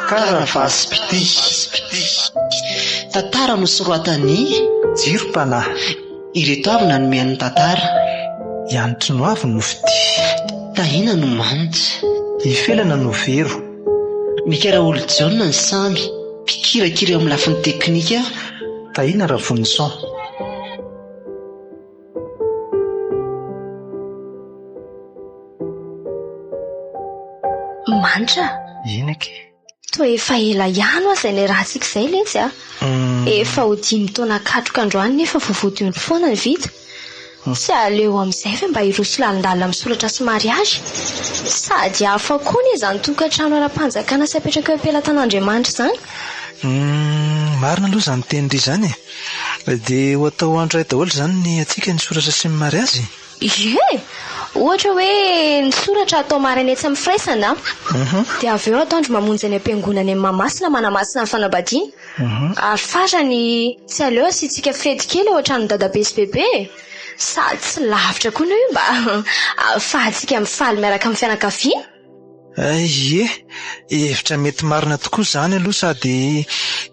Karavasi-pitia. Tantara nosoratan'i. Jiro-panahy. Ireto avy nanome an'ny tantara. Ianitry no avy no fitia. Tahiana no manitra. Ifelana no vero. Mika Raolojaona ny samy. Mpikirakira eo amin'ny lafiny teknika. Tahiana Ravonison. Manitra a! Eny akia. Toa efa ela ihany hoa izay niarahantsika izay letsy a! Mm. Efa ho dimy taona katroka androany nefa vao vodiondry foana ny vita. Mm. Tsy aleo amin'izay ve mba hiroso lalindalina amin'ny soratra sy mariazy? Sady hafa koa anie izany tokantrano ara-panjakana sy apetraka eo am-pelatan'Andriamanitra izany. Mm, marina aloha izany teny ry izany e. Dia ho atao andro iray daholo izany ny antsika ny soratra sy ny mariazy? Ie! Ohatra hoe ny soratra atao maraina etsy amin'ny firaisana, dia avy eo atoandro mamonjy any am-piangonana any Mahamasina manamasina ny fanambadiana. Ary farany, tsy aleo asiantsika fety kely ao an-tranon'i dadabe sy bebe e! Sady tsy lavitra koa anie io mba ahafahantsika mifaly miaraka amin'ny fianakaviana. Ie, hevitra mety marina tokoa izany aloha sady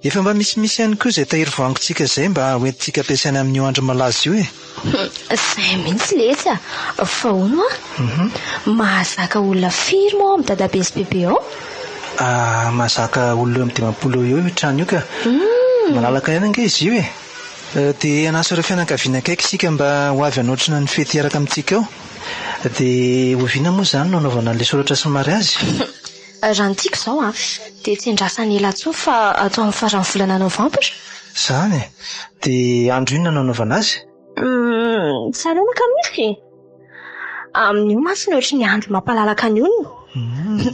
efa mba misimisy ihany koa izay tahiry voangontsika izay mba hoentintsika ampiasaina amin'io andro malaza io e. Izay mihitsy letsy a! Fa hono hoa, mahazaka olona firy moa ao amin'ny dadabe sy bebe ao? Ah, mahazaka olona eo amin'ny 50 eo eo io trano io ka. Malalaka ihany ange izy io e. Dia hanasa ireo fianakaviana akaiky isika mba ho avy hanotrona ny fety hiaraka amintsika ao. Dia oviana moa izany no hanaovana an'ilay soratra sy ny mariazy? Raha ny tiako izao an, dia tsy andrasana ela intsony fa atao amin'ny faran'ny volana novambra. Izany e! Dia andro inona no hanaovana azy? Humm, tsy halalaka mihitsy e! Amin'io mantsy no ohatry ny andro mampalalaka ny olona.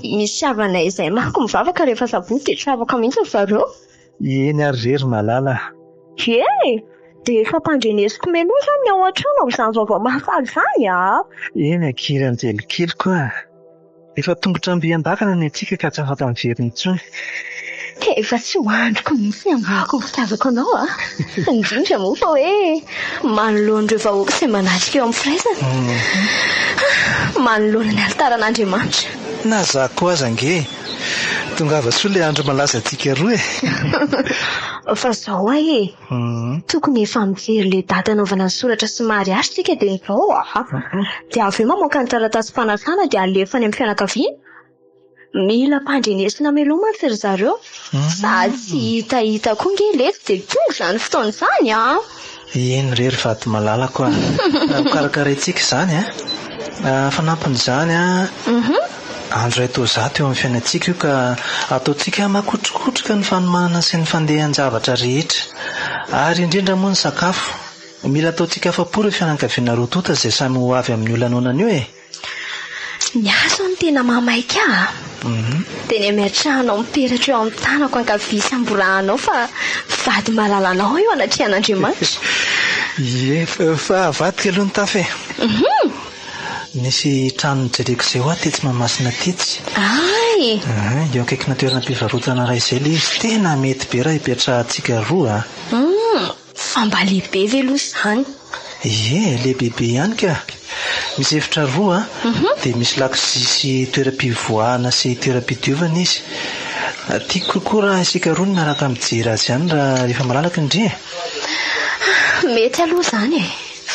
Misy havanay izay manko mivavaka rehefa sabotsy dia tsy afaka mihitsy ry zareo. Eny ary ve ry Malala a! Ie! Dia efa ampandrenesiko mialoha izany ny ao an-trano amin'izany vaovao mahafaly izany a! Eny akia ry Anjelikeliko a! Efa tongotra mby an-dakana ny antsika ka tsy afaka miverina intsony. Efa tsy ho andriko mihitsy ny hambarako ny fitiavako anao a! Indrindra moa fa hoe manoloana ireo vahoaka izay manatrika eo amin'ny firaisana. Manoloana ny alitaran'Andriamanitra. Na za koa aza ange e! Tongava soa ilay andro malaza antsika roa e! Fa zao ay e! Tokony efa mijery ilay daty anaovana ny soratra sy mariazy tsika dia izao a! Dia avy eo mamoaka ny taratasim-panasana dia alefa any amin'ny fianakaviana. Mila ampandrenesina mialoha mantsy ry zareo. Sady tsy hitahita koa nge letsy dia tonga izany fotoana izany a! Eny re ry vady malalako a! Hokarakaraintsika izany a! Fanampin'izany a! Andro iray toa izato eo amin'ny fiainantsika io ka ataontsika makotrokotroka ny fanomanana sy ny fandehan-javatra rehetra. Ary indrindra moa ny sakafo. Mila ataontsika afa-po ireo fianakaviana roa tonta izay samy ho avy amin'io lanonana io e! Ny ahy izao no tena mahamaika ahy a! Dia ny hametrahanao ny peratra eo amin'ny tanako ankavia sy hamborahanao fa vady malalanao eo anatrehan'Andriamanitra. Ie, fa avadika aloha ny tafo e! Nisy trano nojereko izay hoa tetsy Mahamasina tetsy. Ay! Eo akaikina toeram-pivarotana iray izay ilay izy. Tena mety be raha hipetrahantsika roa a! Fa mba lehibe ve aloha izany? Ie, lehibebe ihany ka. Misy efitra roa, dia misy lakozia sy toeram-pivoahana sy toeram-pidiovana izy. Tiako kokoa raha isika roa no miaraka mijery azy ihany raha rehefa malalaka ndry e. Mety aloha izany e!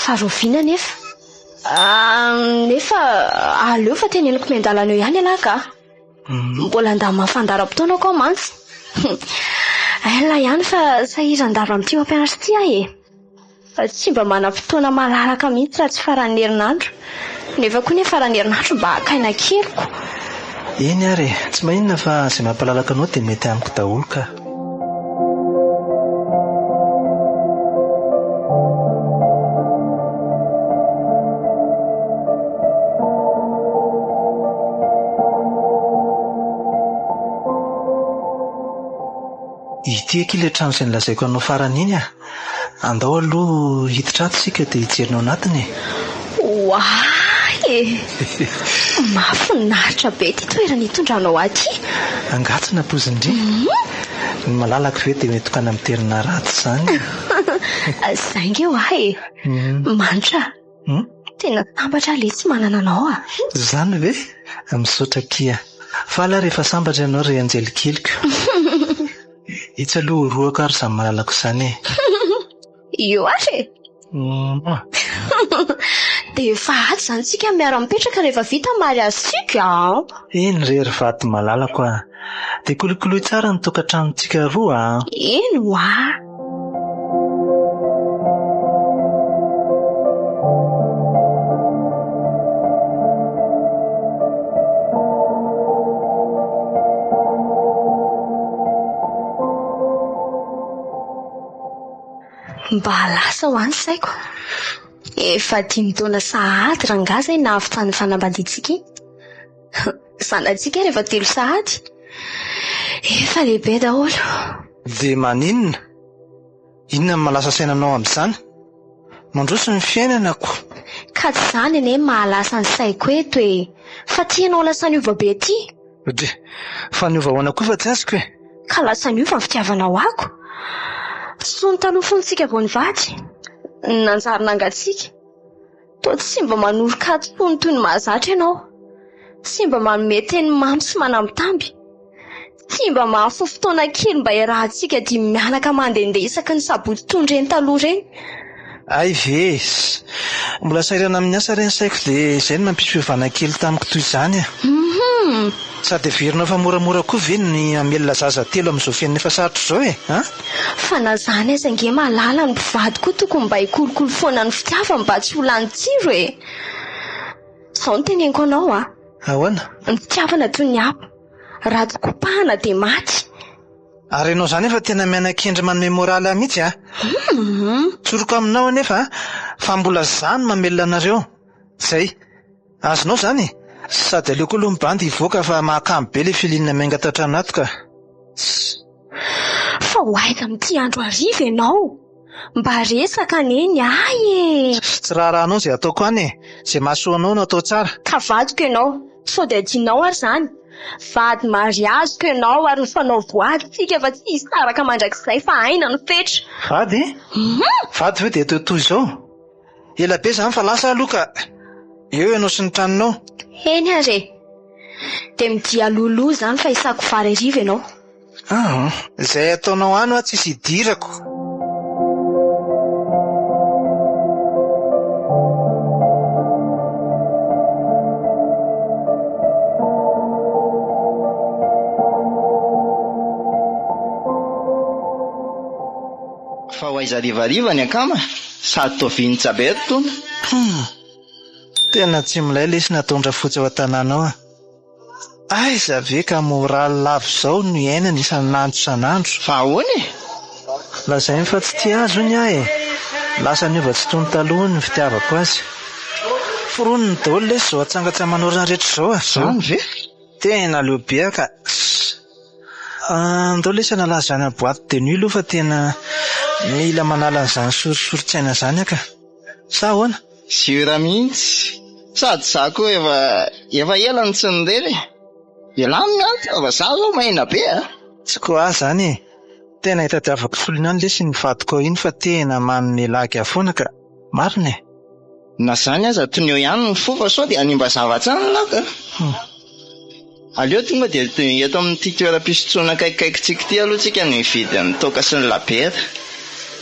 Fa rahoviana anefa? Nefa aleo fa teneniko miandalana eo ihany ialahy ka. Mbola handamina fandaharam-potoanako aho mantsy. Ela ihany fa sahiran-dava amin'ity mampianatra ity aho e. Tsy mba manam-potoana malalaka mihitsy raha tsy faran'ny herinandro. Nefa koa anie faran'ny herinandro mba haka aina keliko. Eny ary e, tsy maninona fa izay mampalalaka anao dia mety amiko daholo ka. Ity akia ilay trano izay nolazaiko anao farany iny a! Andao aloha hiditra ato isika dia hijery ny ao anatiny e! Oay e! Mahafinaritra be ity toerana itondranao ahy ity. Angaha tsy nampoizin-dry? Ny malalako ve dia mety tokana miterina ratsy izany? Izay nge hoa e! Manitra a! Tena sambatra aho letsy manana anao a! Izany ve? Misaotra akia. Faly aho rehefa sambatra ianao ry anjely keliko. Etsy aloha horohako ary izany malalako izany e! Io ary e! Dia efa ato izany tsika miara-mipetraka rehefa vita ny mariazintsika an! Eny re ry vady malalako a! Dia kolokoloy tsara ny tokantranontsika roa an! Eny hoa! Mba lasa ho any saiko. Efa dimy taona sahady rangahy izay nahavitany fanambadiantsika iny. Zanatsika ary efa telo sahady. Efa lehibe daholo. Dia maninona? Inona no mahalasa saina anao amin'izany? Mandroso ny fiainana ko. Ka tsy izany anie mahalasa ny saiko eto e! Fa ty ianao lasa niova be ty. Dry, fa niova ahoana koa fa tsy azoko e? Ka lasa niova ny fitiavanao ako. Soa ny taloha fony tsika vao nivady. Nanjary nangatsiaka. Toa tsy mba manoroka ahy intsony toy ny mahazatra ianao. Tsy mba manome teny mamy sy manambitamby. Tsy mba mahafoy fotoana kely mba iarahantsika dimy mianaka mandehandeha isaky ny sabotsy toy ireny taloha ireny. Hay ve e! Mbola sahirana amin'ny asa re ny saiko dia izay no mampisy fiovana kely tamiko toy izany e! Hum! Sady heverinao fa moramora koa ve ny hamelona zaza telo amin'izao fiainana efa sarotra izao e! An? Fa na izany aza ange mahalala ny mpivady koa tokony mba hikolokolo foana ny fitiavany mba tsy ho lany tsiro e! Izao no teneniko anao a! Ahoana? Ny fitiavana toy ny afo, raha tsy kopahana dia maty. Ary ianao izany efa tena miana-kendry manome morale ahy mihitsy a! Tsoriko aminao anefa fa mbola za no mamelona anareo. Zay. Azonao izany e! Sady aleoko aloha ny bandy hivoaka fa mahakamo be le feeling miainga tao an-trano ato ka. Fa ho aiza amin'ity andro hariva ianao? Mba resaka anie ny ahy e! Tsy raharahanao izay ataoko any e! Izay mahasoa anao no atao tsara. Ka vadiko ianao, sao dia adinonao ary izany? Vady mariaziko ianao ary nifanao voady tsika fa tsy hisaraka mandrakizay fa aina no fetra. Vady? Vady ve dia atao toy izao? Ela be izany fa lasa aloha ka! Eo ianao sy ny tranonao. Eny ary e! Dia midia alohaloha izany fa hisako vary hariva ianao. Aa, izay ataonao any hoa tsisy idirako. Fa ho aiza harivariva ny akama? Sady toa vinitsa be ry tony. Humm! Tena tsy milay lesy nataon-dRafotsy ao an-tanàna ao a! Aiza ve ka moral lava izao no iainana isan'andro isan'andro. Fa ahoana e? Lazainy fa tsy tia azy hono aho e! Lasa niova tsy toy ny taloha hono ny fitiavako azy. Foroniny daholo lesy izao atsanga tsy aman'orana rehetra izao a! Izany ve? Tena leo be aho ka! Andao lesy hanala azy any boite de nuit aloha fa tena mila manala an'izany sorisorin-tsaina izany aho ka! Sa ahoana? Sûr mihitsy. Sady za koa efa efa ela no tsy nirevy e. Ialahy no miantso fa za zao maina be a. Tsy quoi zany e. Tena itadiavako solony any lesy iny vadiko ao iny fa tena manome lagy ahy foana ka. Marina e. Na zany aza toneo ihany ny fo fa sao dia hanimba zavatra any lahy ka. Aleo tonga dia eto amin'ity toeram-pisotroana akaikikaikintsika ity aloha tsika no hividy ny toaka sy ny labiera.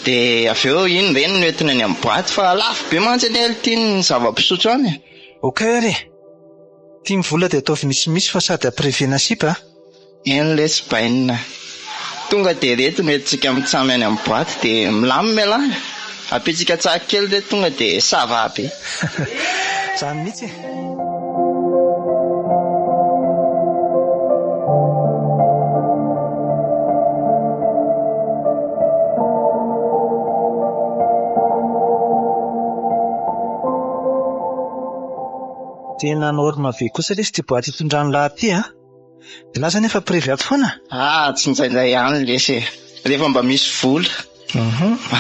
Dia avy eo iny ireny no entina any amin'ny boaty fa lafo be mantsy anie ity ny zava-pisotro any e. Ok ary e! Ity ny vola dia ataovy misimisy fa sady ampirevena sipa a! Eny lesy bainina. Tonga dia ireto no entintsika mitsamy any amin'ny boaty dia milamina ialahy. Ampiantsika tsaky kely ireto tonga dia ça va be. Zany mihitsy e! Tena norme be kosa lesy ity boaty itondran'i lahy ity a! Dia lasa anefa prevy ato foana? Ah, tsy indraindray ihany lesy e! Rehefa mba misy vola.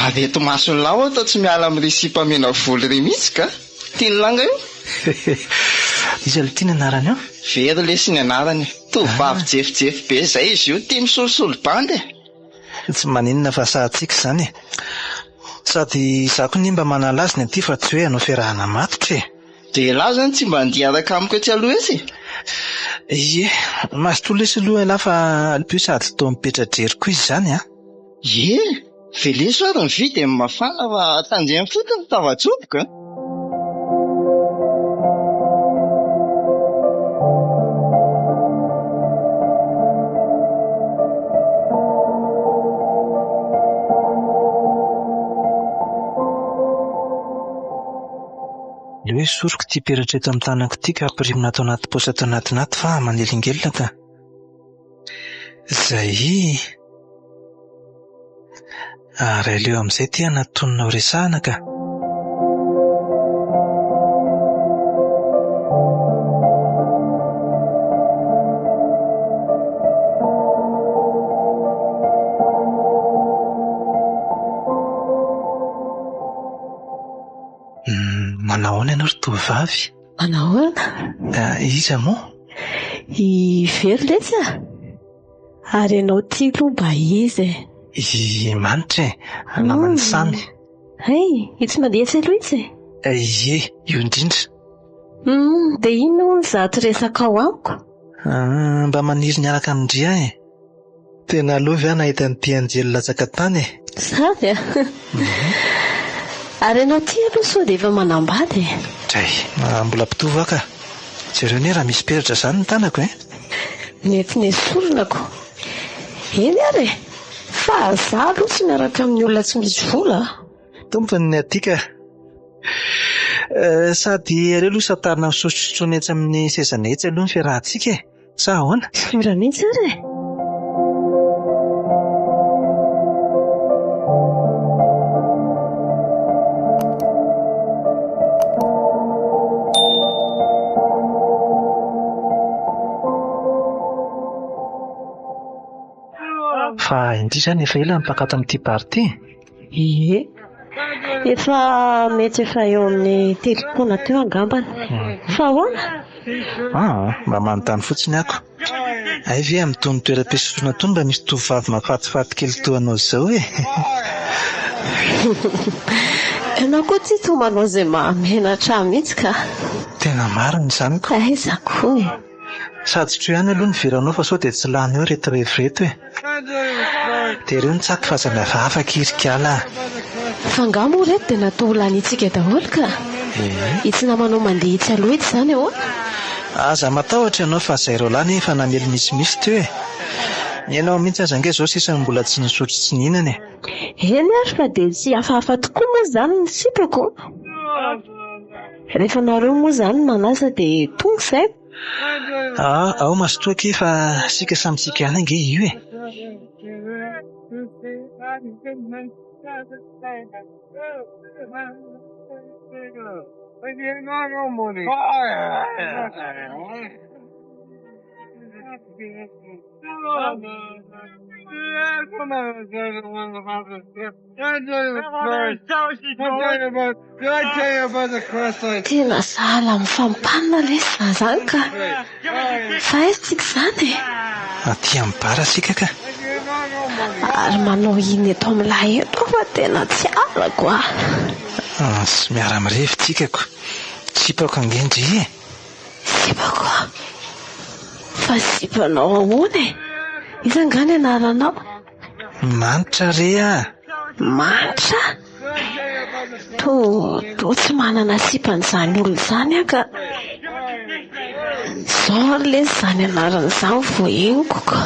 Ary eto mason'i lahy aho toa tsy miala amin'ry sipa mena volo ry mihitsy ka! Tian'i lahy nga io? Iza aloha ity ny anarany io? Very lesy ny anarany e! Tovovavy jefijefy be izay izy io, tia misolosolo bandy e! Tsy maninona fa sahantsika izany e. Sady izaho koa anie mba manala azy ny aty fa tsy hoe hanao fiarahana matotra e. Dia elah izany tsy mba handeha hiaraka amiko etsy aloha etsy e? Ie, mazotoa lesy aloha elah fa aleo sady toa mipetra-drery koa izy izany an. Ie, veleso ary ny vy dia mafana fa tandremo fotsiny ny tava-tsoboka an. Aleo esoriko ity peratra eto amin'ny tanako ity ka ampirimina ato anaty paosy ato anatin'ato fa manelingelina ka. Zay. Ary aleo amin'izay ity anatonina ho resahana ka. Manao ahoana ianao ry tovovavy? Manao ahoana? Iza moa? I Vero letsy a! Ary ianao ity aloha mba iza e? I Manitra e, naman'i Samy. Hay, itsy mandeha etsy aloha itsy e? Ie, io indrindra. Dia inona hono izato resakao amiko? Mba maniry niaraka amin-dry aho e. Tena aleo ve aho nahita an'ity anjely latsaka tany e? Izany a! Ary ianao ity aloha sao dia efa manambady e? Dray, mbola mpitovo aho ka. Jereo anie raha misy peratra izany ny tanako e! Mety nesorina ko. Eny ary e! Fa za aloha tsy miaraka amin'ny olona tsy misy vola a! Tompony ny aty ka. Sady aleo aloha santarina misotrosotroina etsy amin'ny sezanay etsy aloha ny fiarahantsika e! Sa ahoana? Sûr mihitsy ary e! Fa indrisy zany efa ela no mpakato amin'ity bar ity e? Ie. Efa mety efa eo amin'ny telopolo teo angambany. Fa ahoana? Aa, mba manontany fotsiny ako. Hay ve amin'itony toeram-pisotroana itony mba misy tovovavy mahafatifaty kely toa anao izao e? Ianao koa ity toa manao izay mahamenatra ahy mihitsy ka. Tena marina izany ko. Aiza koa e. Sady sotroy ihany aloha ny veranao fa sao dia tsy lany eo ireto revy ireto e. Dia ireo ny tsaky fa aza mihafahafa akia ry kala a. Fa angaha moa ireto dia natao ho laniantsika daholo ka. Itsy namanao mandeha itsy aloha itsy izany ahoana? Aza matahotra ianao fa izay roalahy anie efa namely misimisy teo e. Ny anao mihitsy aza ange izao sisa no mbola tsy nisotro sy nihinana e. Eny ary fa dia tsy hafahafa tokoa moa izany ny sipako. Rehefa nareo moa izany manasa dia tonga izay. Aa, ao mazotoa akia fa isika samy tsika ihany ange io e. Tena sahala amin'ny fampanina lesy za zany ka! Fa aiza tsika izany e? Aty amin'ny bar isika ka! Ary manao inona eto amin'ilay eto aho fa tena tsy arako a! Tsy miara-mirevy tsika ko! Sipako ange ndry e! Sipako a! Fa sipanao ahoana e? Iza angaha ny anaranao? Manitra re a! Manitra? Toa toa tsy manana sipa an'izany olona izany aho ka. Izao ary lesy izany anarana izany vao henoko ka.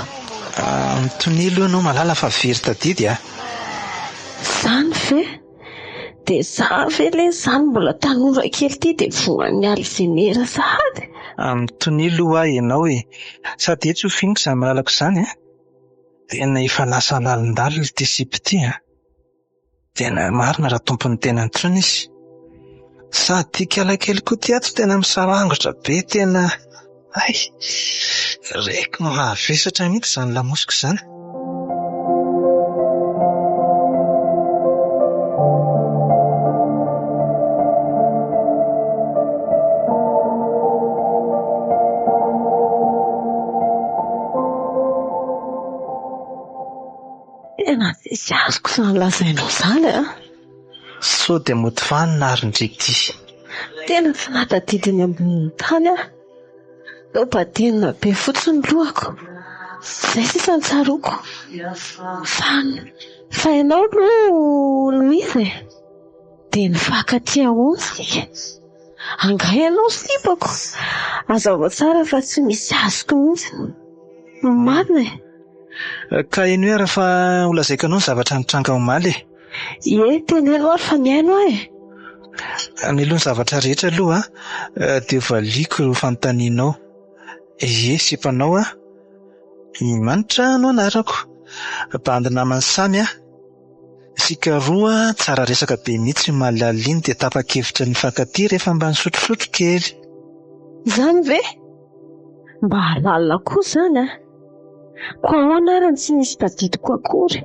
Mitonia aloha ianao malala fa very tadidy a! Izany ve? Dia za ve lesy izany mbola tanora kely ity dia voan'ny alzheimer sahady? Mitonia aloha hoa ianao e! Sady etsy ho finiko izany malalako izany a! Tena efa lasa lalindalina ity sipa ity an! Tena marina raha tompon'ny tenany intsony izy. Sady ity kalakely koa ity ato tena misarangotra be tena hay! Reko mahavesatra mihitsy izany lamosiko izany. Tena tsisy azoko izany lazainao izany an! Sao dia mody vanona ary ndry ity. Tena tsy nahatadidy ny ambonin'ny tany aho. Toa badinina be fotsiny ny lohako. Izay sisa no tsaroako. Fa, fa ianao aloha Louise e! Dia nifankatia ahoana isika? Angaha ianao sipako? Hazavao tsara fa tsy misy azoko mihitsy. Ny marina e! Ka henoy ary fa ho lazaiko anao ny zavatra nitranga omaly e! Ie, teneno ary fa mihaino aho e! Mialoha ny zavatra rehetra aloha dia ho valiako ireo fanontanianao. Ie, sipanao aho. I Manitra no anarako. Bandy naman'i Samy aho. Isika roa tsara resaka be mihitsy omaly alina iny dia tapa-kevitra nifankatia rehefa mba nisotrosotro kely. Izany ve? Mba lalina koa izany an! Koa ahoana ary no tsy nisy tadidiko akory?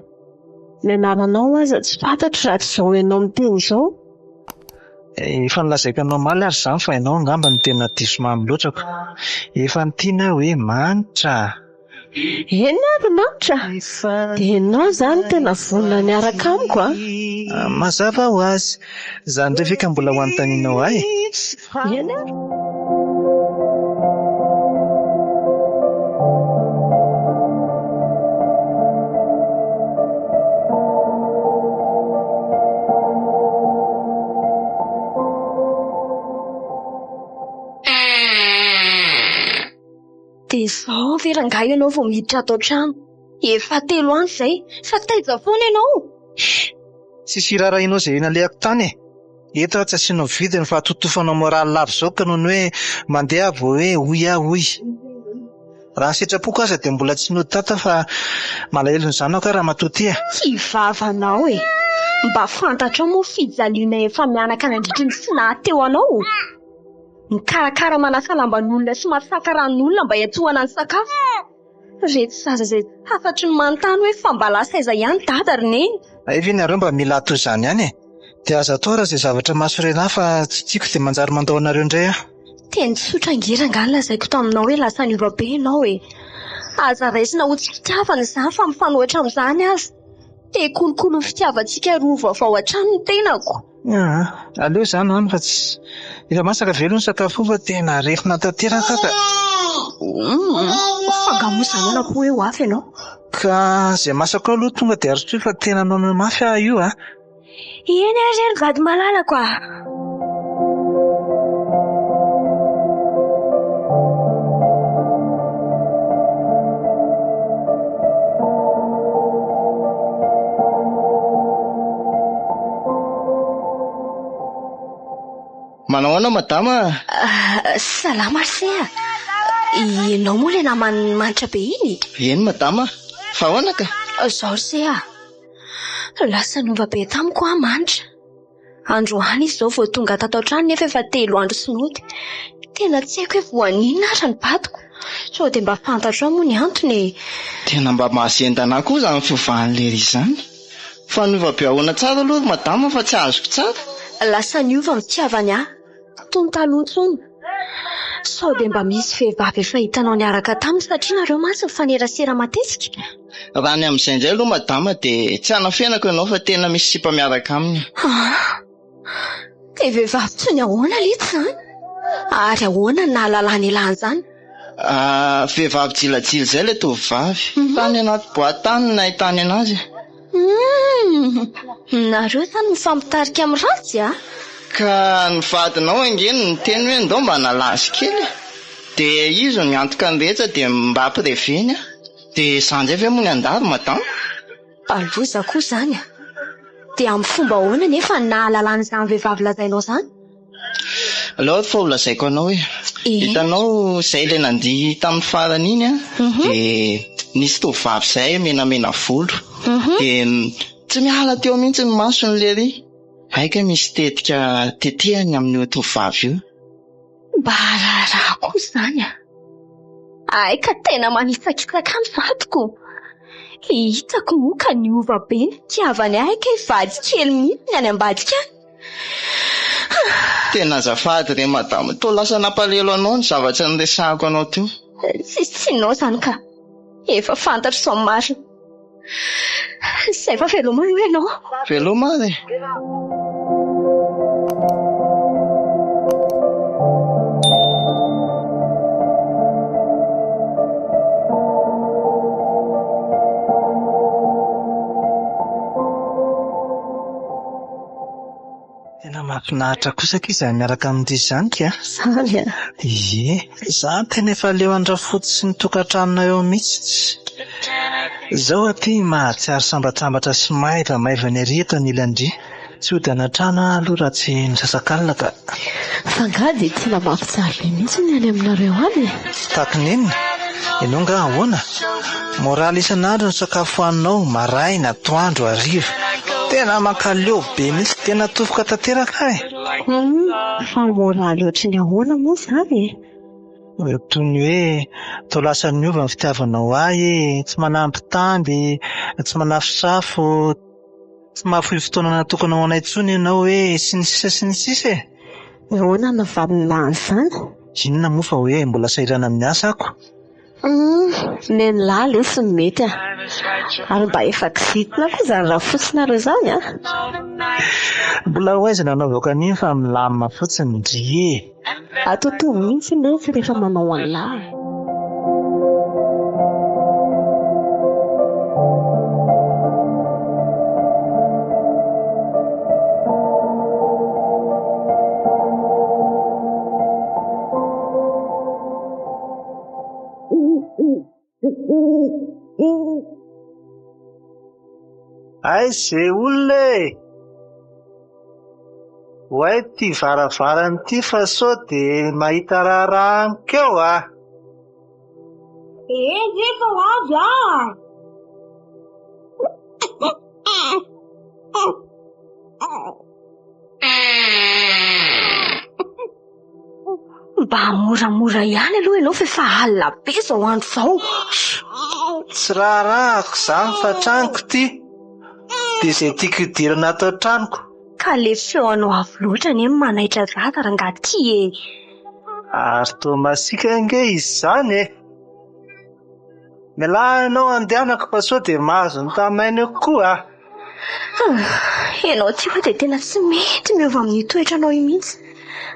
Ny anaranao aza tsy fantatro raha tsy izao ianao miteny izao. Efa nolazaiko anao omaly ary izany fa ianao angamba no tena diso mamy loatra ko. Efa niteny aho hoe Manitra a! Eny ary Manitra a! Dia ianao izany tena vonona ny hiaraka amiko a! Mazava ho azy. Izany indray ve ka mbola ho anontanianao ahy e? Eny ary. Dia izao ve rangahy ianao vao miditra ato an-trano? Efa telo andro izay, fa taiza foana ianao? Tsisy iraharahianao izay nalehako tany e! Eto aho tsy asianao vidiny fa totofanao moral lava izao ka noho ny hoe mandeha aho vao hoe hoy aho hoy. Raha ny sitrapoko aza dia mbola tsy nody tato aho fa malahelo ny zanako aho ramatoa ty a! Ty vavanao e! Mba fantatrao moa fijaliana efa mianaka nandritry ny tsy naha teo anao? Mikarakara manasa lamban'olona sy masaka ran'olona mba hiantohana ny sakafo. Reto zaza izay hafatry ny manontany hoe fa mba lasa aiza ihany dada ry neny? Hay ve nareo mba mila toy izany ihany e? Dia aza atao raha izay zavatra mahasorena ahy fa tsy tiako dia manjary mandao anareo indray aho. Teny tsotra ange rangahy no lazaiko taminao hoe lasa niova be ianao e! Aza raisina ho tsy fitiavana izany fa mifanohitra amin'izany aza. Te hikolokolo ny fitiavantsika roa vaovao hatrany ny tenako. Aa, aleo izany hono fa tsy. Efa masaka ve aloha ny sakafo fa tena arefina tanteraka ka. Fa angaha moa izany hono akoho hoe ho avy ianao? Ka izay masaka ao aloha tonga dia arosoy fa tena noana mafy aho io a. Eny ary ry vady malalako a! Manao ahoana madama a? Ah, salama ry se a! Ianao moa ilay naman'ny manitra be iny? Eny madama, fa ahoana ka? Izao ry se a! Lasa niova be tamiko aho manitra. Androany izy izao vao tonga tato an-trano nefa efa telo andro tsy nody. Tena tsy haiko hoe voan'inona ary ny vadiko. Sao dia mba fantatrao moa ny antony e? Tena mba mahazendana ahy koa izany fiovan'i lery izany. Fa niova be ahoana tsara aloha ry madama fa tsy azoko tsara? Lasa niova ny fitiavany ahy. Toy ny taloha intsony. Sao dia mba misy vehivavy efa hitanao niaraka taminy satria nareo mantsy mifanerasera matetika? Raha ny amin'izay indray aloha madama dia tsy hanafenako ianao fa tena misy sipa miaraka aminy. Ah! Dia vehivavy toy ny ahoana letsy izany? Ary ahoana no nahalalana elah an'izany? Ah, vehivavy jilajila izay ilay tovovavy. Tany anaty boite tany no nahitany anazy. Humm! Nareo izany mifampitarika amin'ny ratsy a! Ka ny vadinao ange no niteny hoe ndao mba nalaza kely e! Dia izy no miantoka ny rehetra dia mba ampireveny aho. Dia izaho indray ve moa ny handalo madama? Loza koa izany a! Dia amin'ny fomba ahoana anefa no nahalalana izany vehivavy lazainao izany? Aleo ary fa ho lazaiko anao e. Hitanao izay ilay nandihy tamin'ny farany iny an, dia nisy tovovavy izay menamena volo. Dia tsy miala teo mihitsy ny masony lery. Hay kay misy tetika tetehany amin'io tovovavy io. Mba raharaha koa izany a! Hay ka tena manitsakitsaka ny vadiko. Hitako moa ka niova be ny fitiavany ahy kay vady kely mihitsy ny any ambadika any. Tena azafady re madama, toa lasa nampalahelo anao ny zavatra niresahako anao teo. Tsisy tsinao izany ka. Efa fantatro izao ny marina. Izay fa veloma aloha ianao. Veloma ary e. Tena mahafinaritra kosa akia izany miaraka amin-dry izany ka. Izany a? Ie, za tena efa leo an-dRafotsy sy ny tokantranonay ao mihitsy. Izao aty mahatsiaro sambatsambatra sy maivamaivana ery eto anilan-dry. Tsy hody any an-trano aho aloha raha tsy misasakalina ka. Fa angaha dia tena mampijaly be mihitsy ny any aminareo any e? Tahaka ny inona? Ianao angaha ahoana? Moraly isan'andro ny sakafo haninao, maraina, atoandro, hariva. Tena mankaleo be mihitsy, tena tofoka tanteraka aho e! Humm, fa moraly ohatry ny ahoana moa izany e? Toy ny hoe toa lasa niova ny fitiavanao ahy e, tsy manambitamby, tsy manafosafo, tsy mahafoy fotoana natokana ho anay intsony ianao hoe, sy ny sisa sy ny sisa e! Ahoana no valinà an'izany? Inona moa fa hoe mbola sahirana amin'ny asa ako? Humm, nen'lah lesy no mety a! Ary mba efa kizitina koa izany rafotsinareo izany a! Mbola ho aiza no hanaovako an'iny fa milamina fotsiny ndry e! Atotony mihitsy lesy rehefa manao an'lah a! Aiza ze olona e! Oay ity varavarana ity fa sao dia mahita raharaha amiko eo ah! Eny efa ho avy ah! Mba moramora ihany aloha ianao fa efa alina be izao andro izao. Tsy raharahako izany fa tranoko ity. Dia izay tiako hidirana ato an-tranoko. Ka le feo anao avo loatra anie no manaitra zaza rangahy ty e. Ary toa masiaka ange izy izany e. Mialà ianao andehanako fa sao dia mahazo ny tamaina eo koa a. Ianao ity ho'a dia tena tsy mety miova amin'io toetranao io mihitsy.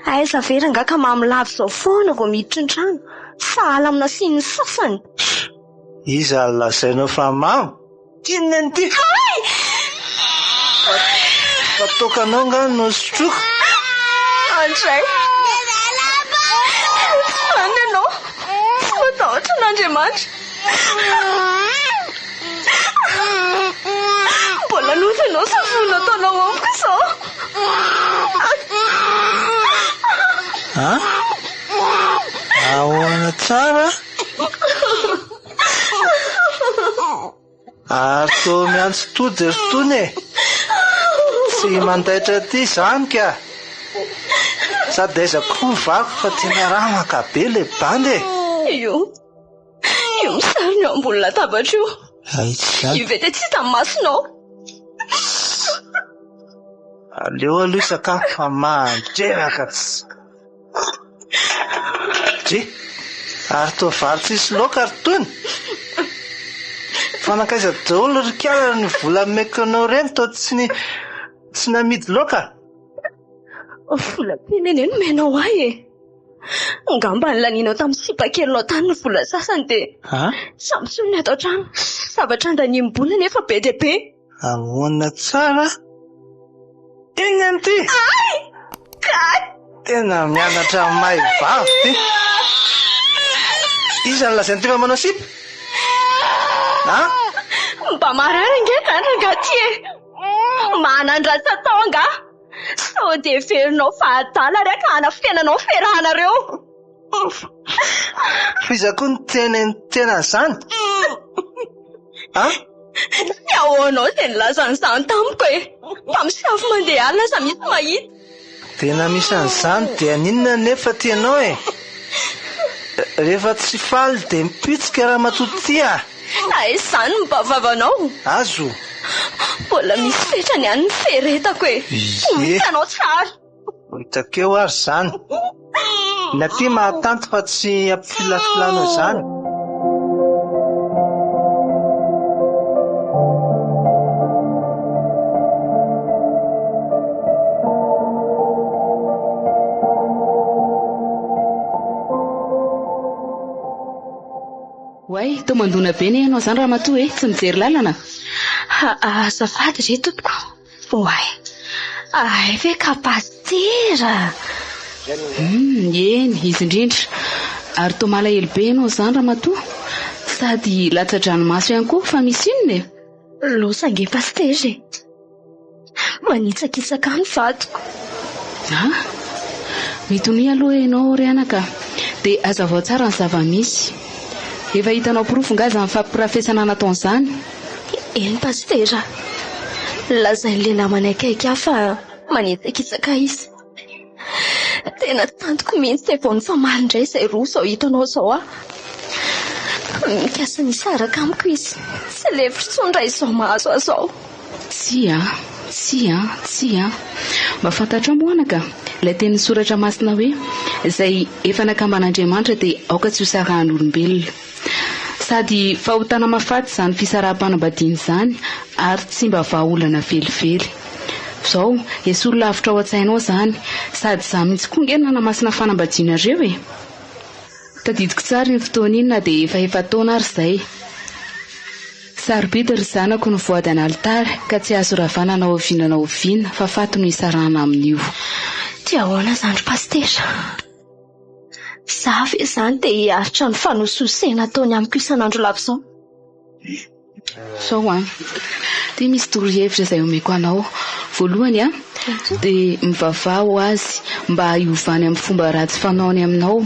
Aiza ve rangahy ka mamo lava izao foana vao miditra ny trano? Sahala amin'ny nasian'ny sasany. Iza no lazainao fa mamo? Inona ity? Hay! Fa toakanao angaha no sotroiko? Andray! Tsy vanona ianao! Tsy matahotra an'Andriamanitra! Mbola nofy ianao sy ny vono ataonao amiko izao! An? Ahoana tsara? Ary toa miantso tody ry tony e! Tsy mandaitra aty izany ka! Sady aiza koa ny vako fa tena ramaka be le bandy e! Io, io misarona eo ambony latabatra io. Aiza izany? Io ve dia tsy hitan'ny masonao? Aleo aloha hisakafo fa mandreraka tsy. Dry! Ary toa vary tsisy laoka ry tony? Fa nankaiza daholo ry kala ny vola nomeko anao ireny toa tsy ny tsy namidy laoka? Vola tena anie nomenao ahy e! Angamba nilanianao tamin'ny sipa kelinao tany ny vola sasany dia tsy ampy intsony ny ato an-trano. Zavatra andaniam-bola nefa be dia be. Ahoana tsara? Inona ity? Ay! Kay! Tena mianatra mahay vavy ity. Iza no lazain'ity fa manao sipa? Ha? Mba marary ange izany rangahy ity e! Manan-dratsy atao angaha? Sao dia heverinao fa adala ary aho ka hanafenanao ny fiarahanareo? F'iza koa no tena tena an'izany? An? Tsy ahoanao izay nilaza an'izany tamiko e! Mpamosavy mandeha alina aza misy mahita. Tena misy an'izany dia n'inona anefa tianao e? Rehefa tsy faly dia mipitsika ramatoa ty a! Aiza izany ny bavavanao? Azo! Mbola misy fetrany ihany ny fieretako e! Ho hitanao tsara! Ho hitako eo ary izany. Ny aty mahatanty fa tsy ampifilafilana izany. Toa mandona be anie ianao izany ramatoa e! Tsy mijery lalana? Azafady re tompoko. Oay! Hay ve ka pasitera? Hum, eny, izy indrindra. Ary toa malahelo be ianao izany ramatoa. Sady latsa-dranomaso ihany koa, fa misy inona e? Loza ange pasitera e! Manitsakitsaka ahy ny vadiko. Ah! Mitonia aloha ianao ry anaka, dia hazavao tsara ny zava-misy. Efa hitanao porofo nga izany fampirafesana nataony izany? Eny Pasitera, lazain'ilay namany akaiky ahy fa manitsakitsaka ahy izy. Tena tsy tantiko mihitsy dia vao nifamaly indray izay roa izao hitanao izao aho. Mikasa ny hisaraka amiko izy. Tsy lefiko intsony raha izao mahazo ahy izao. Tsia, tsia, tsia. Mba fantatrao moa anaka, ilay tenin'ny soratra masina hoe, izay efa nakamban'Andriamanitra dia aoka tsy hosarahan'olombelona. Sady fahotana mahafaty izany fisaraham-panambadiana izany ary tsy mba vahaolana velively. Zao, esory lavitra ao an-tsainao izany, sady izaho mihitsy koa nge nanamasina fanambadianareo e! Tadidiko tsara iny fotoana iny na dia efa efa-taona ary izay. Sarobidy ry zanako ny voady an'alitara ka tsy azo ravana na oviana na oviana fa faty no hisarahana amin'io. Dia ahoana izany ry Pasitera? Izaho ve izany te hiaritra ny fanosihosena ataony amiko isan'andro lava izao? Zao an, ty misy torohevitra izay omeko anao. Voalohany an, dia mivavaha ho azy mba hiovany amin'ny fomba ratsy fanaony aminao,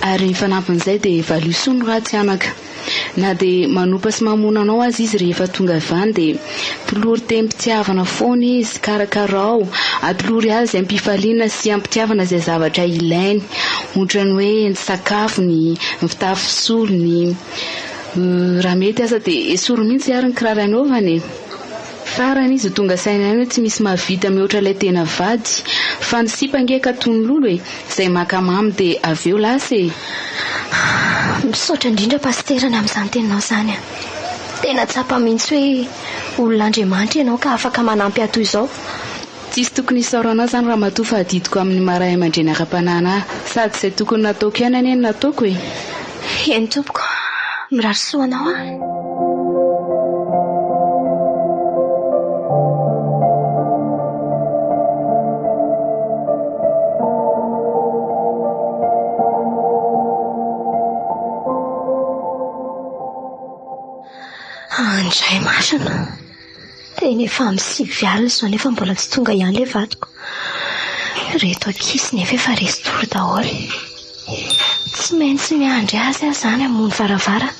ary ny fanampin'izay dia valio soa ny ratsy anaka. Na dia manompa sy mamono anao aza izy rehefa tonga avy any dia tolory tenim-pitiavana foana izy, karakarao, atolory azy am-pifaliana sy am-pitiavana izay zavatra ilainy, ohatran'ny hoe ny sakafony, ny fitafy solony. Raha mety aza dia esory mihitsy ary ny kiraro anaovany e! Farany izy ho tonga saina ihany hoe tsy misy mahavita mihoatra ilay tena vady fa ny sipa ange ka toy ny lolo e! Izay maka mamy dia avy eo lasa e! Misaotra indrindra Pasitera ny amin'izany teninao izany a! Tena tsapa mihitsy hoe olon'Andriamanitra ianao ka afaka manampy ahy toy izao. Tsisy tokony hisaorana ahy izany ramatoa fa adidiko amin'ny maha ray aman-dreny ara-panahy anahy. Sady izay tokony nataoko ihany anie no nataoko e! Eny tompoko, mirary soa anao aho. Andray marina. Tena efa amin'ny 9 alina izao nefa mbola tsy tonga ihany ilay vadiko. Ireto ankizy nefa efa resy tory daholo. Tsy maintsy miandry azy aho izany hamoha ny varavarana.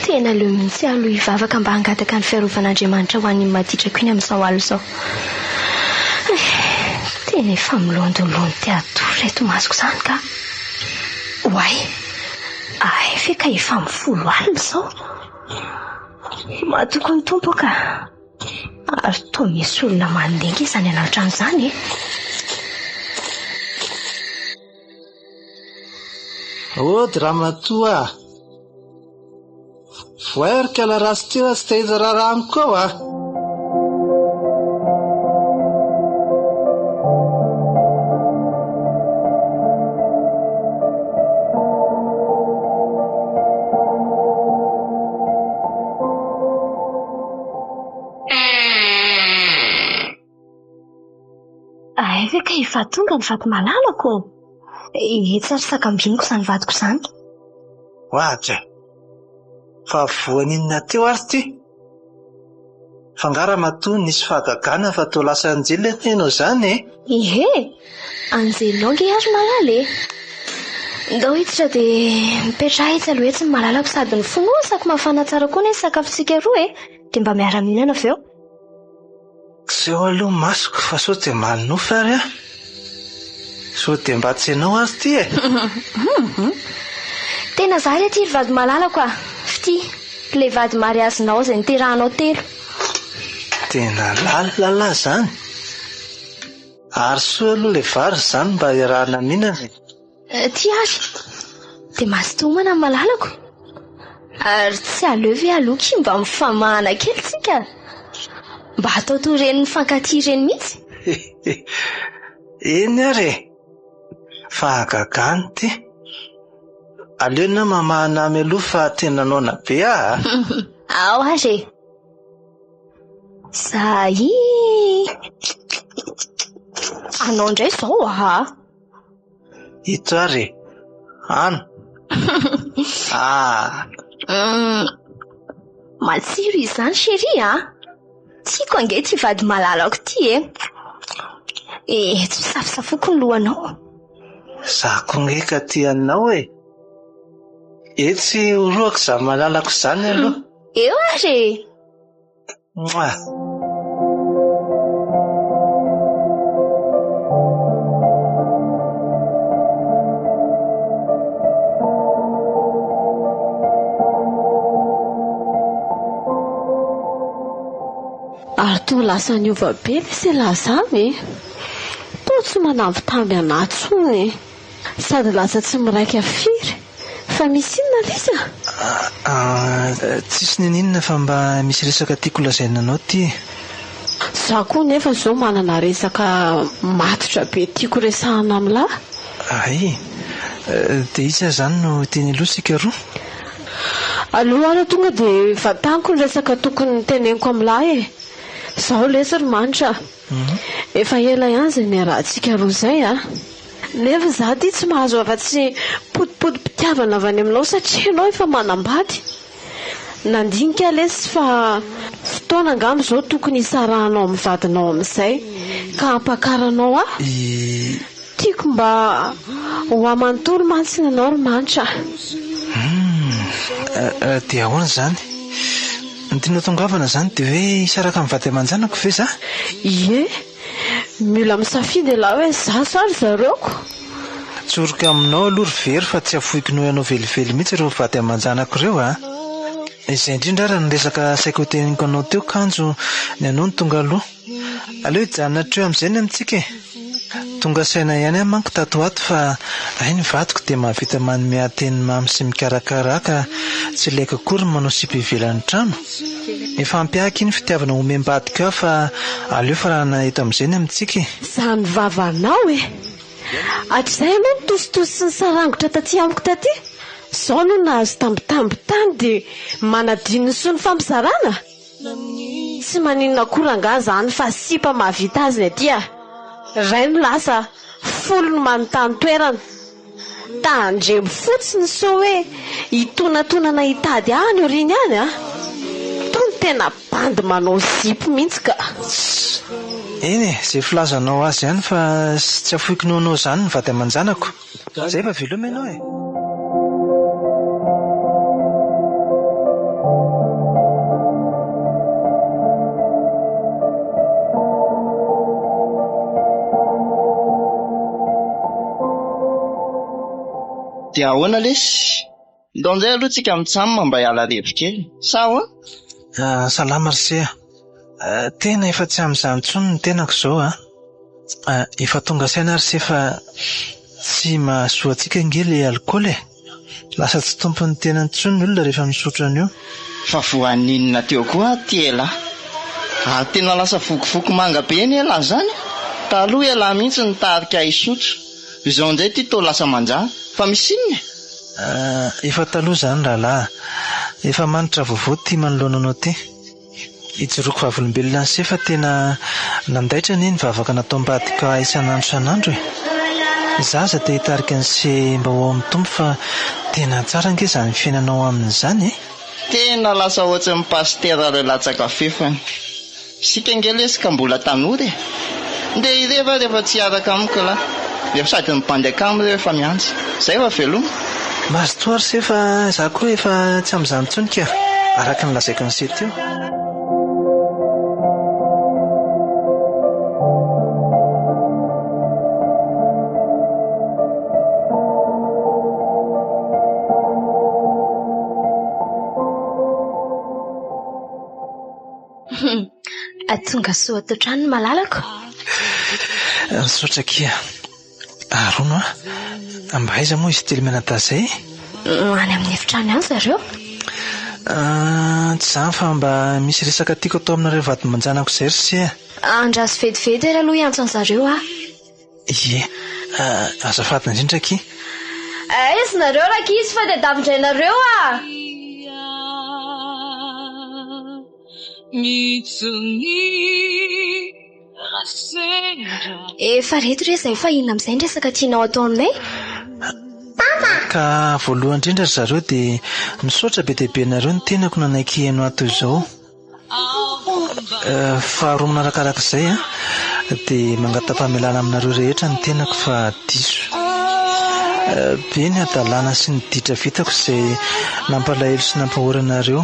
Tena aleo mihitsy aho aloha hivavaka mba hangataka ny fiarovan'Andriamanitra ho an'iny maditrako iny amin'izao alina izao. Tena efa milondolondo te hatory ireto masoko izany ka. Oay! Hay ve ka efa amin'ny folo alina izao? Matoky ny Tompo aho ka. Ary toa misy olona mandeha ange izany anaty trano izany e. Ody ramatoa a! Voay ry kala ratsy ity raha tsy te hiditra raharaha amiko ao a! Hay ve ka efa tonga ny vady malalako? Etsy ary sakambiniko izany vadiko izany. Ohatra, fa voan'inona teo ary ity? Fa nga ramatoa nisy fahagagana fa toa lasa anjely anie ianao izany e? Ie, anjelinao nge aho ry malala e! Ndao hiditra dia mipetraha etsy aloha etsy ny malalako sady ny fonosako mafana tsara koa anie ny sakafontsika roa e! Dia mba miara-mihinana avy eo. Tsy eo aloha ny masoko fa sao dia manonofy ary aho. Sao dia mba tsy ianao ary ity e? Tena za re ity ry vady malalako a! Fitia, ilay vady mariazinao izay niterahanao telo. Tena lalina lah izany. Ary soa aloha ilay vary izany mba iarahana mihinana e. Ty ary, dia mazotoa homana ny malalako. Ary tsy aleo ve aloha ki mba mifamahana kely tsika? Mba atao toy ireny mifankatia ireny mihitsy. Eny ary e! Fahagagana ity. Aleo na mamahana ahy mialoha fa tena noana be aho a! Ao ary e! Zay! Anao indray izao aa! Ito ary e! Ano! Ah! Matsiro izany chérie a! Tiako ange ity vady malalako ity e! Eh, tsy ho safosafoko ny lohanao. Za koa nge ka tia anao e! Etsy orohako izany malalako izany aloha. Eo ary e! Mouah! Ary toa lasa niova be ve se lazany e? Toa tsy manambitamby anah intsony e! Sady lasa tsy miraika firy. Fa misy inona Lisa? Ah, tsisy niniana fa mba misy resaka tiako lazaina anao ty e. Za koa nefa zao manana resaka matotra be tiako resahana amin'lah. Hay, dia iza izany no hiteny aloha isika roa? Aleo ara tonga dia vantaniko ny resaka tokony teneniko amin'lah e. Zao lesy ry Manitra a. Efa ela ihany izay niarahantsika roa izay a! Nefa izaho ity tsy mahazo afa-tsy potipotim-pitiavana avy any aminao satria ianao efa manambady. Nandinika aho lesy fa fotoana angamba izao tokony hisarahanao amin'ny vadinao amin'izay ka hampakaranao ahy. Tiako mba ho ahy manontolo mantsy ny anao ry Manitra a! Humm! Dia ahoana izany? Ny tianao tongavana izany dia hoe hisaraka amin'ny vady aman-janako ve za? Ie! Mila misafidy ialahy hoe za sa ry zareoko? Tsoriko aminao aloha ry Very fa tsy afoiko noho ianao velively mihitsy ireo vady aman-janako ireo a! Izay indrindra ary ny resaka saika hoteneniko anao teo kanjo ny anao no tonga aloha. Aleo hijanona hatreo amin'izay ny amintsika e! Tonga saina ihany aho manko tato ho ato fa hay ny vadiko dia mahavita manome ahy teny mamy sy mikarakara ahy ka tsy ilaiko akory ny manao sipa ivelan'ny trano. Efa ampy ahy akia ny fitiavana omem-badiko ahy fa aleo faranana eto amin'izay ny amintsika e! Izany vavanao e! Hatrizay ianao nitositosy sy nisarangotra taty amiko taty, izao no nahazo tambitamby tany dia manadino ny soa nifampizarana? Tsy maninona akory angaha zany fa sipa mahavita azy ny aty a! Ray no lasa, folo no manontany toerana. Tandremo fotsiny sao hoe hitonatonana hitady ahy any aoriana any a! Tony tena bandy manao zipo mihitsy ka! Eny e, izay filazanao azy ihany fa tsy afoiko noho anao izany ny vady aman-janako. Zay fa veloma ianao e! Dia ahoana lesy? Ndao indray aloha tsika mitsam mba hiala revo kely. Sa ahoana? Ah, salama ry se a. Tena efa tsy amin'izany intsony ny tenako izao a. Efa tonga saina ry se fa tsy mahasoa antsika ange ilay alikaola e. Lasa tsy tompon'ny tenany intsony ny olona rehefa misotro an'io. Fa voaninona teo koa aty elah. Ary tena lasa vokovoko manga be anie elah zany a. Taloha elah mihitsy nitarika ahy hisotro. Izao indray ity toa lasa manjary. Fa misy inona e? Efa taloha izany rahalahy a. Efa manitra vaovao ity manoloana anao ity. Ijoroako vavolombelona an'se fa tena nandaitra anie ny vavaka nataom-badiko ahy isan'andro isan'andro e! Izaho aza te hitarika an'se mba ho ao amin'ny Tompo fa tena tsara ange izany fiainana ao aminy izany e! Tena lasa ohatran'ny pasitera ilay latsaka fefiny. Isika ange lesy ka mbola tanora e! Ndeha irevy aho rehefa tsy hiaraka amiko lah. Efa sady ny bandy akama ireo efa miantsa. Zay va veloma? Mazotoa ry se fa za koa efa tsy amin'izany intsony ka! Araka ny lazaiko an'i se teo. Tonga soa ato an-trano ny malalako. Misaotra akia. Ary hono a, mba aiza moa izy telo mianadahy izay? Any amin'ny efitrano ihany zareo. Ah, tsy izany fa mba misy resaka tiako atao aminareo vady aman-janako izay ry se a. Andraso vetivety ary aloha hiantso an-zareo aho. Ie, azafady indrindra akia. Aiza nareo rankizy fa dia davin-drainareo ah! Efa reto re izay fa inona amin'izay ny resaka tianao atao aminay? Ka voalohany indrindra ry zareo dia misaotra be dia be anareo ny tenako nanaiky hihaino ahy toy izao. Faharoa manarakaraka izay dia mangata-pamelana aminareo rehetra ny tenako fa diso. Be ny hadalana sy ny ditra vitako izay nampalahelo sy nampahory anareo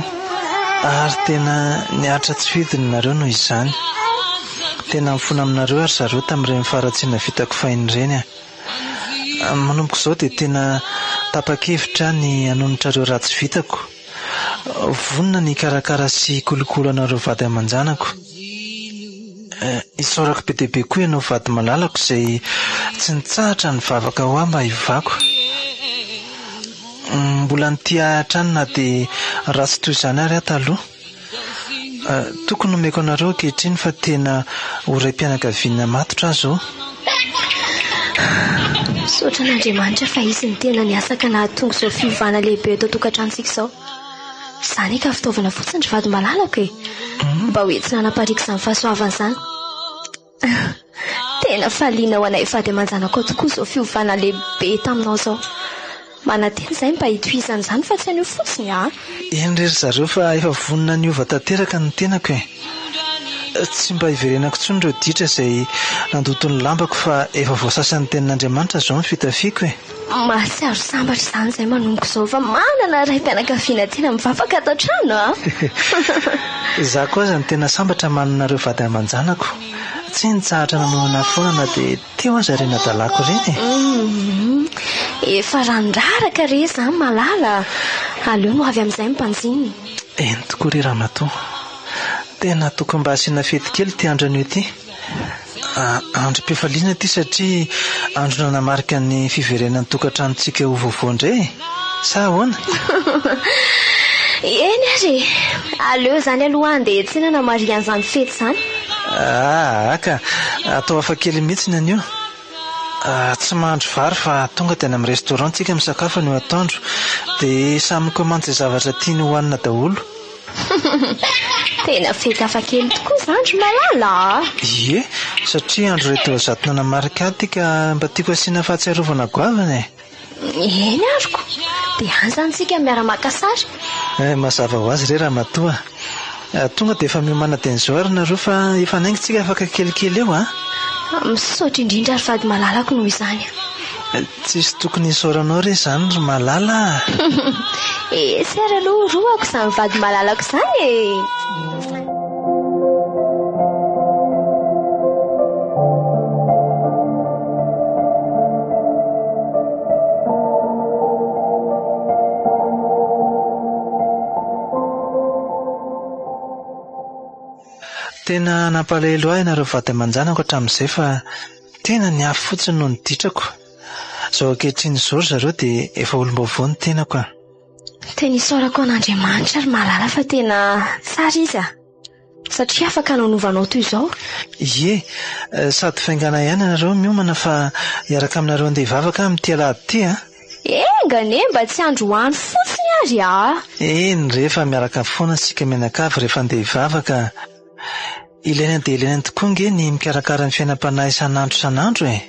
ary tena niaritra tsy fidiny nareo noho izany. Tena mifona aminareo ary zareo tamin'ireny faharatsiana vitako fahiny ireny aho. Manomboka izao dia tena tapa-kevitra aho ny hanonitra ireo ratsy vitako. Vonona ny hikarakara sy hikolokolo anareo vady aman-janako. Isaorako be dia be koa ianao vady malalako izay tsy nitsahatra nivavaka ho ahy mba hivako. Mbola nitia ahy hatrany na dia ratsy toy izany ary aho taloha. Toky no omeko anareo ankehitriny fa tena ho raim-pianakaviana matotra aho izao. Misaotra an'Andriamanitra fa Izy no tena niasa ka nahatonga izao fiovana lehibe eto an-tokantranontsika izao. Izany ka fitaovana fotsiny ry vady malalako e! Mba ho entina hanapariaka izany fahasoavana izany. Tena faliana ho anay vady aman-janakao tokoa izao fiovana lehibe taminao izao. Manantena izahay mba hitohizan'izany fa tsy anio fotsiny a! Eny re ry zareo fa efa vonona ny hiova tanteraka ny tenako e! Tsy mba hiverenako intsony ireo ditra izay nandoto ny lambako fa efa voasasan'ny tenin'Andriamanitra izao ny fitafiako e! Mahatsiaro sambatra izany izahay manomboka izao fa manana raim-pianakaviana tena mivavaka ato an-trano a! Izaho koa aza no tena sambatra manana ireo vady aman-janako. Tsy nitsahatra nanohana ahy foana na dia teo aza ireny hadalako ireny e! Efa rano-raraka re izany Malala a! Aleo no avy amin'izay ny mpanjinina. Eny tokoa re ramatoa. Tena tokony mba asiana fety kely ity andro anio ity. Androm-pifaliana ity satria andro nanamarika ny fiverenan'ny tokantranontsika ho vaovao indray e! Sa ahoana? Eny ary e! Aleo izany aloha handeha hiantsena hanamarihana izany fety izany. Aa ka! Atao hafakely mihitsy ny anio. Tsy mahandro vary fa tonga dia any amin'ny restaurant tsika misakafo anio atoandro. Dia samy mikomandy izay zavatra tiany hohanina daholo. Tena fety hafakely tokoa izany ry Malala a! Ie, satria andro iray 300 nanamarika ahy ity ka mba tiako asiana fahatsiarovana goavana e! Eny aroko! Dia any izany tsika miara-maka sary? Eh, mazava ho azy re ramatoa a! Tonga dia efa miomàna dieny izao ary nareo fa efa hanainga tsika afaka kelikely eo a! Misaotra indrindra ry vady malalako noho izany. Tsisy tokony hisaoranao re izany ry Malala a! Etsy ary aloha horohako izany vady malalako izany e! Tena nampalahelo ahy ianareo vady aman-janako hatramin'izay fa tena niafy fotsiny noho ny ditrako. Izao ankehitriny izao ry zareo dia efa olom-baovao ny tenako a. Tena isaorako an'Andriamanitra ry Malala fa tena tsara izy a. Satria afaka nanova anao toy izao. Ie, sady faingana ihany ianareo miomana fa hiaraka aminareo handeha hivavaka aho amin'ity alahady ity a. Enga anie mba tsy androany fotsiny ary a! Eny re fa miaraka foana isika mianakavy rehefa handeha hivavaka. Ilaina dia ilaina tokoa ange ny mikarakara ny fiainam-panahy isan'andro isan'andro e!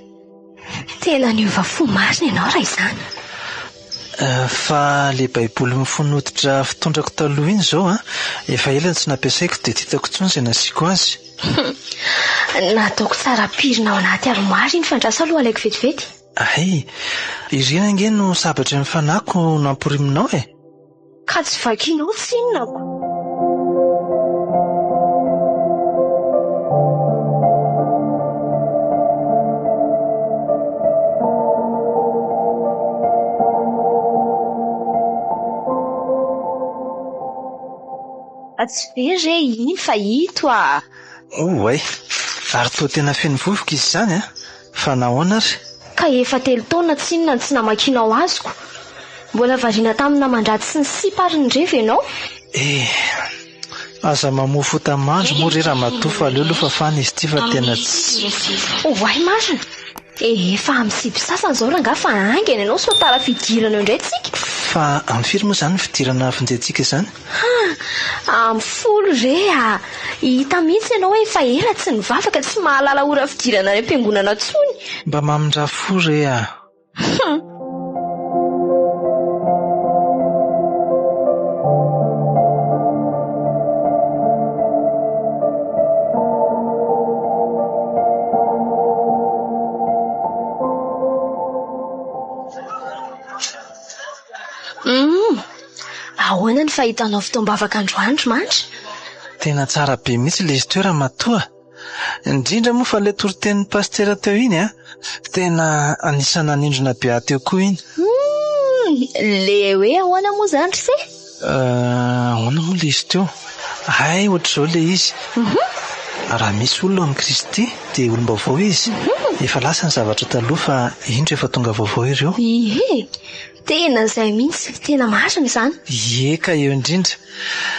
Tena niova fo marina ianao raha izany. Fa le baiboly mifono hoditra fitondrako taloha iny izao an, efa ela no tsy nampiasaiko dia tsy hitako intsony izay nasiako azy. Nataoko tsara pirina ao anaty armoire iny fa andraso aloha alaiko vetivety. Hay! Ireny ange no sabatry ny fanahiko namporiminao e! Ka tsy vakinao tsinona ko. Tsy very re iny fa ito ah. Oay! Ary toa tena feno vovoka izy izany an! Fa nahoana ary? Ka efa telo taona tsinona no tsy namakianao azoko. Mbola variana tamin'ny naman-dratsy sy ny sipa ary ny revy ianao? Eh! Aza mamoa fota-mandry moa re ramatoa fa aleo aloha fafana izy ity fa tena tsy. Oay marina! Efa amin'ny sivy sasany izao rangahy fa haingana ianao sao tara fidirana eo indray tsika. Fa amin'ny firy moa izany ny fidirana vonjentsika izany? Ha! Amin'ny folo re a! Hita mihitsy ianao hoe efa ela tsy nivavaka, tsy mahalala ora fidirana any am-piangonana intsony. Mba mamindrà fo re a! Hum! Hum! Ahoana ny fahitanao fotoam-bavaka androany ry Mandry? Tena tsara be mihitsy ilay izy teo ramatoa. Indrindra moa fa ilay toritenin'ny pasitera teo iny an! Tena anisan'ny nanindrona be ahy teo koa iny. Humm! Le hoe ahoana moa izany ry se? Ahoana moa ilay izy teo? Hay ohatr'izao ilay izy. Raha misy olona ao amin'i Kristy dia olom-baovao izy. Efa lasa ny zavatra taloha fa indro efa tonga vaovao ireo. Ie! Tena izay mihitsy, tena marina izany. Ie ka eo indrindra.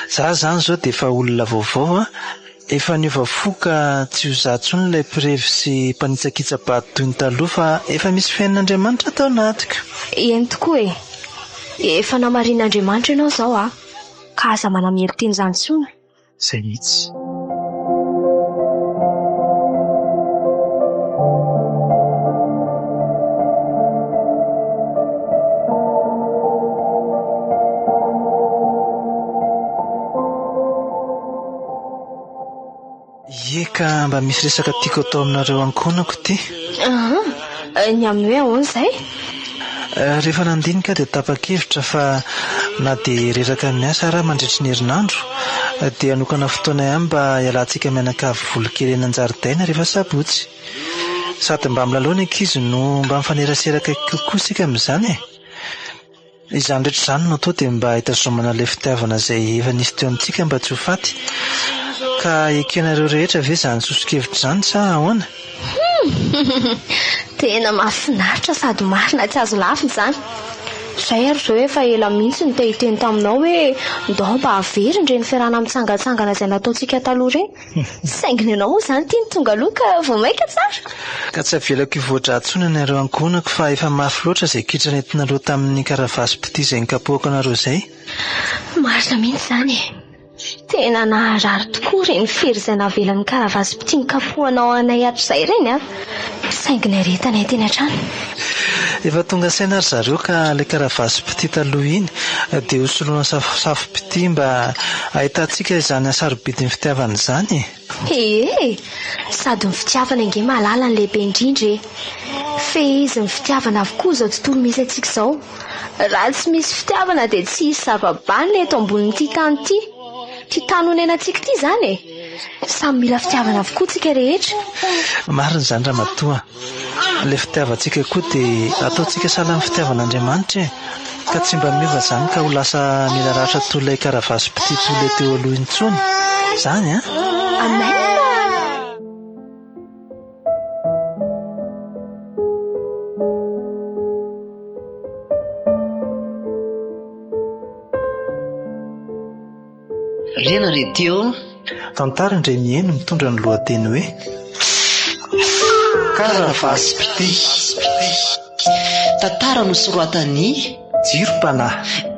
Za izany izao dia efa olona vaovao an! Efa niova fo ka tsy ho za intsony ilay mpirevy sy mpanitsakitsa-bady toy ny taloha fa efa misy fiainan'Andriamanitra ato anatiko. Eny tokoa e! Efa namarin'Andriamanitra ianao izao a! Ka aza manamelo-tena izany intsony. Izay mihitsy. Ie ka mba misy resaka tiako atao aminareo ankohonako ity. Aa, ny amin'ny hoe ahoana izay? Rehefa nandinika aho dia tapa-kevitra fa na dia reraka miasa ary aho mandritry ny herinandro dia hanokana fotoana ihany mba hialantsika mianakavy voly kely eny an-jaridaina rehefa sabotsy. Sady mba milalao ny ankizy no mba mifanerasera akaiky kokoa isika amin'izany e! Izany rehetra izany no atao dia mba hitazomana ilay fitiavana izay efa nisy teo amintsika mba tsy ho faty. Ka ekenareo rehetra ve izany soso-kevitra izany sa ahoana? Humm! Tena mahafinaritra sady marina tsy azo lavina izany. Izay ary izao efa ela mihitsy no te hiteny taminao hoe ndao mba averina ireny fiarahana mitsangantsangana izay nataontsika taloha ireny. Saingy ny anao moa izany ity no tonga aloha ka vao mainka tsara. Ka tsy avelako hivoa-drà intsony ianareo ankohonako fa efa mafy loatra izay kitra nentinareo tamin'ny karavasim-pitia izay nikapohako anareo izay. Marina mihitsy izany e! Tena naharary tokoa ireny fery izay navelan'ny karavasim-pitia nikapohanao anay hatrizay ireny an! Saingy niaretanay teny hatrany. Efa tonga saina ry zareo ka ilay karavasim-pitia taloha iny dia hosoloina safosafom-pitia mba hahitantsika izany hasarobidin'ny fitiavana izany e! Ee! Sady ny fitiavana ange mahalala ny lehibe indrindra e! Fehezin'ny fitiavana avokoa izao tontolo misy antsika izao. Raha tsy misy fitiavana dia tsy hisy zava-banona eto ambonin'ity tany ity. Ity tany onenantsika ity izany e! Samy mila fitiavana avokoa tsika rehetra. Marina izany ramatoa. Ilay fitiavantsika koa dia ataontsika sahala amin'ny fitiavan'Andriamanitra e! Ka tsy mba miova izany ka ho lasa mila ratra toy ilay karavasim-pitia toy ilay teo aloha intsony. Izany an! Amen! Rena Radio. Tantara indray mihaino mitondra ny lohateny hoe Karavasi-pitia. Tantara nosoratan'i Jiro Mpanahy.